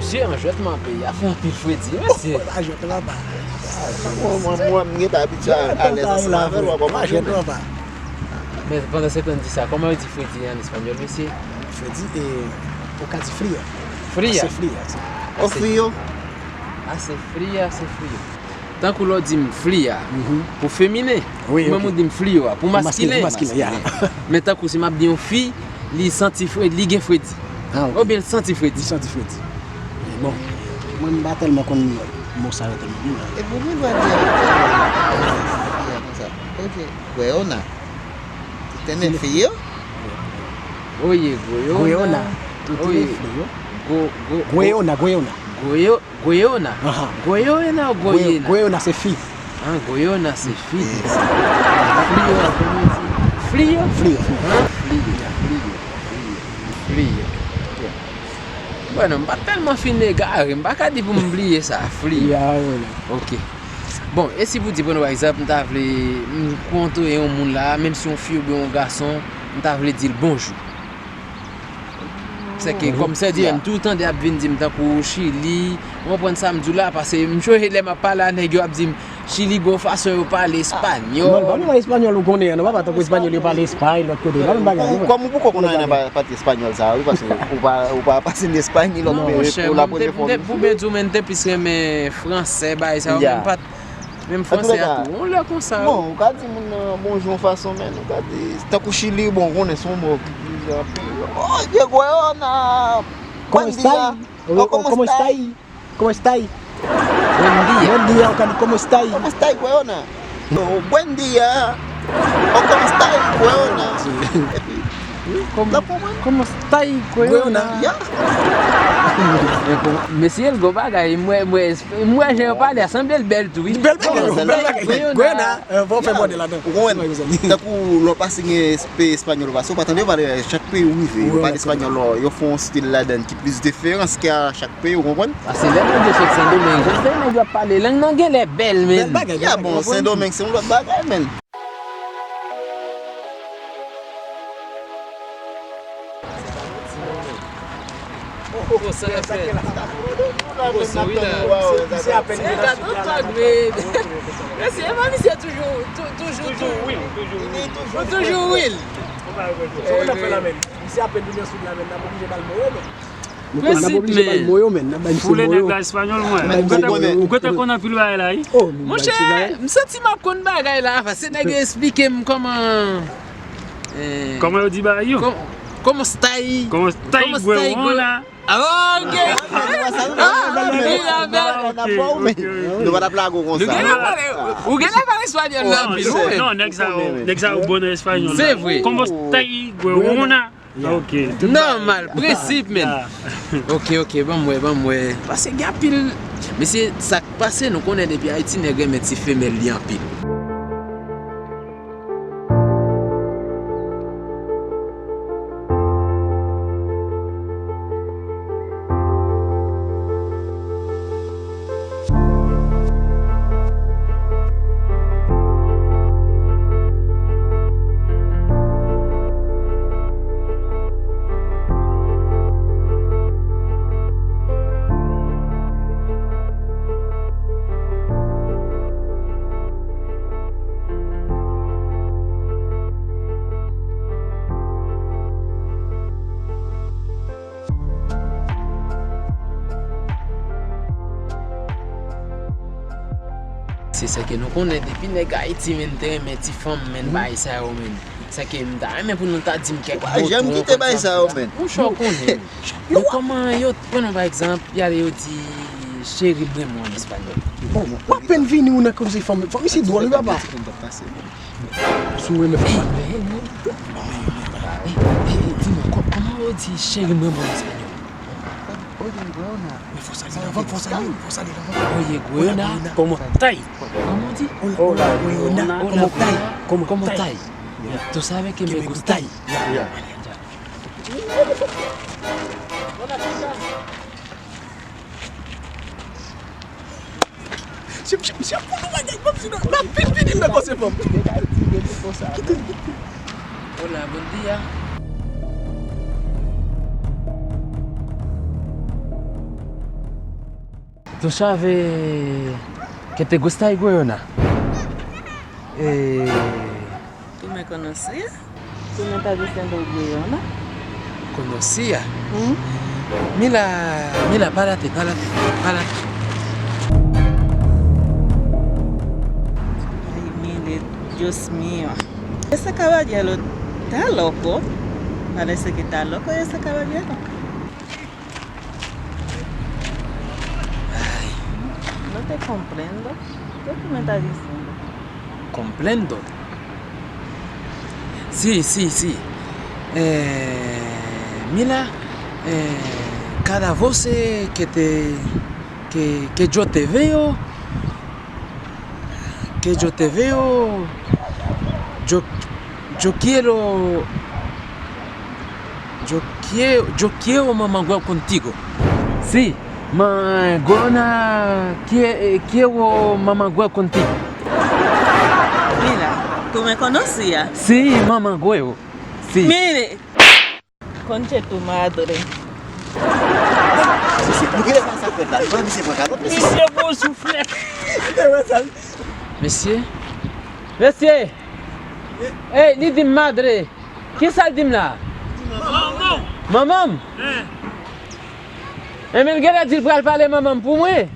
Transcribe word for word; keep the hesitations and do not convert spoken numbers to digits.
Mesye, an jwèt man peyi a fè anpil fredi, mesye. Pa jwèt non, papa. Mwen, mwen, mwen, m gentan abitye alèz ansanm avè l, w a konprann. Pa jwèt non, papa. Men pandan se tan di sa, kòman yo di fredi an espanyòl, mesye? Fredi, e, ou ka di frío. Fria. Ase fria, ase. O frio. Ase fria, ase frio. Tankou lè w di m fria, pou feminen, wi, ou menm ou di m frio a, pou maskilen. Pou maskilen, ya. Men tankou si m ap di yon fi, li santi fredi, li gen fredi. Ah, ok. Oubyen l santi fredi. Li santi fredi. Bon, mwen m pa tèlman konn mo sa yo tèlman. E pou mwen dwa di a konsa. Oke, weona. Tú tienes frío? Oye, weona. Tú tienes frío? Weona, weona. Weona. Goyo-, goyona. Aha. Goyona ou goyena? Goyona se fi. Ah, goyona se fi. Fliyo a kòman di? Fliyo? Fliyo, fliyo. Ah, fliyo, fliyo, fliyo, fliyo. Bon, non, m pa tèlman fin egare, m pa ka di pou m bliye sa. Fliyo. Ya, ya. Ok. Bon, e si pou di, pran pa egzanp, m ta vle, m kontre yon moun la, menm si yon fi oubyen yon gason, m ta vle di l bonjou. Sèke kòm sèdi an tou tande ap vin di m tankou Chili, ou konprann sa m di w la, paske m chonje lè m ap pale a nèg yo ap di m Chili gon fason yo pale espanyòl. Non, pa nan espanyòl ou konnen an, non, papa, tankou espanyòl yo pale Espay, lòt kote, pa nan bagay yo. Kòm ou poko konn anyen nan pati espanyòl sa a, wi, paske ou pa, ou pa pase nan Espay, ni lòt peyi, pou la premyè fwa. Monchè, mwen, m te, m te, pou byen di w, men m te plis renmen fransè, bagay sa yo, men m pa t Menm fransè a tou, yon lè konsa, wi. Bon, ou ka di moun nan bonjou yon fason, men ou ka di, tankou Chili, bon, ou konnen se yon mo ki itilize anpil. Oye, weona, buen dia. ¿Cómo estás? ¿Cómo estás? ¿Cómo estás? Buen dia. Buen dia, ou ka di, ¿cómo estás? ¿Cómo estás, weona? Oh, buen dia. Oh, ¿cómo estás, weona? Epi, Wi, kòm, kòman stay kweyona? Ya. Mesye, l gon bagay, m wè, m wè, m wè jan yo pale a, sanble l bèl tou, wi. Bèl bagay, bèl bagay. Kweyona, fò w fè bòdè ladan. Ou konprann? Tankou lè w pase gen espe-, espanyòl ou pase, ou pa tande yo pale, chak peyi ou rive, yo pale espanyòl, yo fè yon stil ladan ki plis diferans ke a chak peyi, ou konprann? Paske lè nèg yo sot Sendomeng, jan se nèg yo ap pale, lang nan genlè bèl, men. Bèl bagay, ya, bon, Sendomeng se yon lòt bagay, men. Konsa l ap fè. Poso wi la. Misye apèn vin nan sud la. Mesye, epa misye toujou, tou-, toujou, toujou wil, toujou wil. Toujou wil. So, n ap fè la menm. Misye apèn vin nan sud la menm, n ap oblije ba l moyo, men. Prensip, men. Foule nèg la espanyòl, mwen. Ou gentan konn anpil bagay la, wi. Monchè, m santi m ap konn bagay la, paske nèg yo esplike m kòman, eh, kòman yo di bagay yo? Kòm-, kòman stay, kòman stay, kòman stay, gwe, gwe, won la. Ah, ok. Ah, ok, ok, ok. Nou pa t ap lage w konsa. Nou genlè pale, ou genlè pale espanyòl la anpil, wi. Non, nèg sa yo, nèg sa yo bon nan espanyòl la. Se vre. Kòman stay, gwe, won la. Ya. Ok. Nòmal, prensip, men. Ya. Ok, ok, ban m wè, ban m wè. Paske gen anpil, mesye, sa k pase, nou konnen depi Ayiti, nèg renmen ti femèl li anpil. Se sa ke nou konnen, depi nèg Ayiti, men, te renmen ti fanm, men, bagay sa yo, men. Sa ke m ta renmen pou nou ta di m kèk mo tou, jèm kite bagay sa yo, men. Monchè, w konnen. Men kòman yo, pran non, pa egzanp, y ale yo di, cheri, m renmen w an espanyòl. Bon, w apèn vini, ou nan koze fanm. Fanm isi dwòl, wi, papa. Si w renmen fanm. Di m, kò-, kòman yo di cheri m renmen w an espanyòl? Oye, weona. Men fò sa li lavan, fò sa li, fò sa li lavan. Oye, weona. Kòman tay? Kòman w di? Hola, weona. Hola, weona. Kòman tay? Kòman tay? Tú sabes que me gusta. Ya. Misye, misye, misye ap fè yon bagay, m ap di nou, l ap vin vini nan koze fanm. Hola, buen día. Tú sabes que te gusta el guayona. Eh, ¿Tú me conocías? ¿Tú me estás diciendo guayona? Conocía. ¿Mm? Mira, mira, párate, párate, párate. Ay, mire, Dios mío. Ese caballero está loco. Parece que está loco ese caballero. Ay. No te comprendo. ¿Qué tú me estás diciendo? Comprendo. Sí, sí, sí. Eh, mira, eh, cada vez que te, que, que yo te veo, que yo te veo, yo, yo quiero, yo quiero, yo quiero mamar guau contigo. Sí, ma guayona, quie- eh, quiero mamar guau contigo. Mira, tú me conocías. Sí, mamar guau. Sí. Mire, conche tu madre. Misye, bon souflèt. Mesye, bon souflèt. Mesye. Mesye. Ey, li di m madre. Kisa l di m la? Manman m. Enben, l genlè di l pral pale manman m pou mwen.